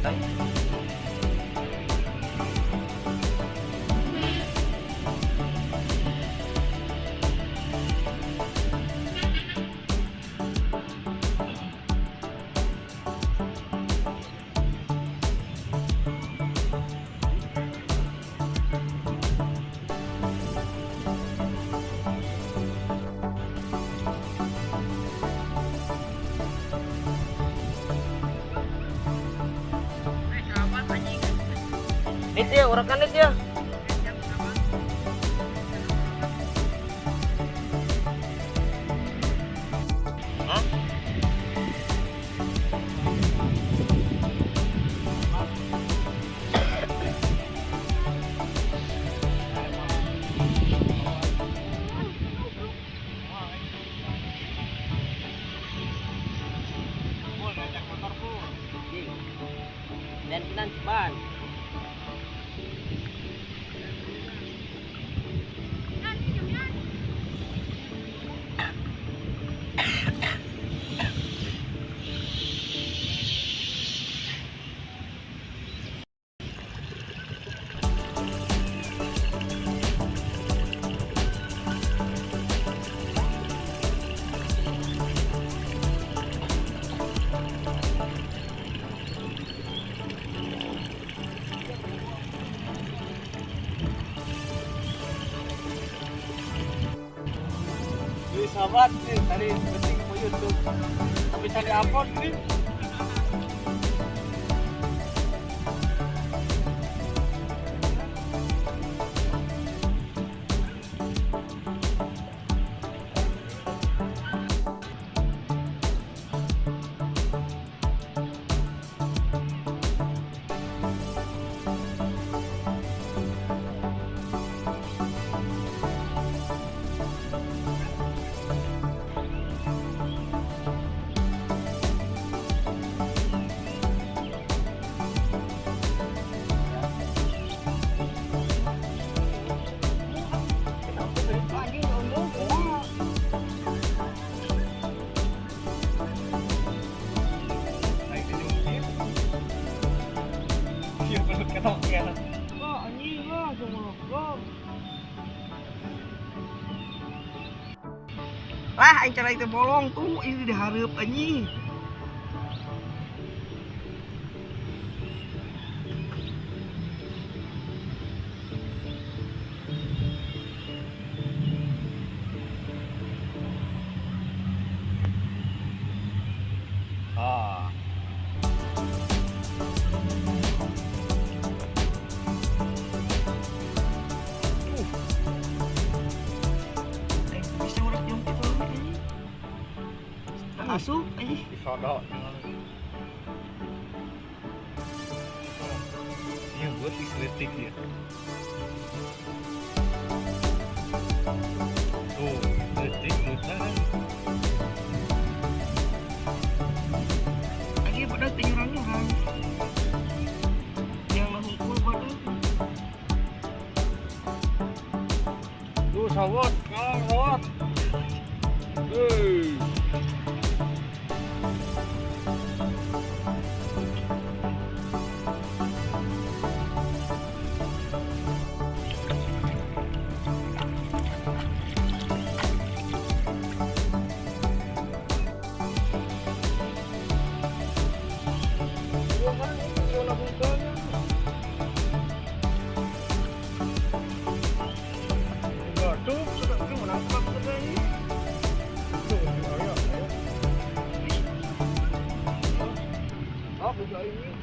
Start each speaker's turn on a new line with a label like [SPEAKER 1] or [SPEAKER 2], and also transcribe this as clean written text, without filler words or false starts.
[SPEAKER 1] Ay. Nit ya, urakan nit ya. Hah? Dan kinan ceban.
[SPEAKER 2] Jadi sahabat nih, tadi penting ke YouTube. Tapi cari upload nih. Naik di jungkir. Iya, perlu ketok ya.
[SPEAKER 3] Wah, anjing lah, cuma
[SPEAKER 1] Lah, aing cara itu bolong tuh, ini dihareup anjing.
[SPEAKER 2] Ah.
[SPEAKER 1] Bisa urang jam itu anjing. Asup anjing.
[SPEAKER 2] Disodok. Iya, gue diselitik ya. Tuh, detik muter kan.
[SPEAKER 1] Anjing pada teu nyurang-nyurang. Yang lah hungkul pada.
[SPEAKER 2] Tuh, sawot, ngalong sawot. Hei.
[SPEAKER 1] Iya kan, yang lah hungkulnya.
[SPEAKER 2] Waduh,
[SPEAKER 1] Sudah ini menang sebab ini.
[SPEAKER 2] tuh, ayo, ayo.
[SPEAKER 1] Oh, bisa ini.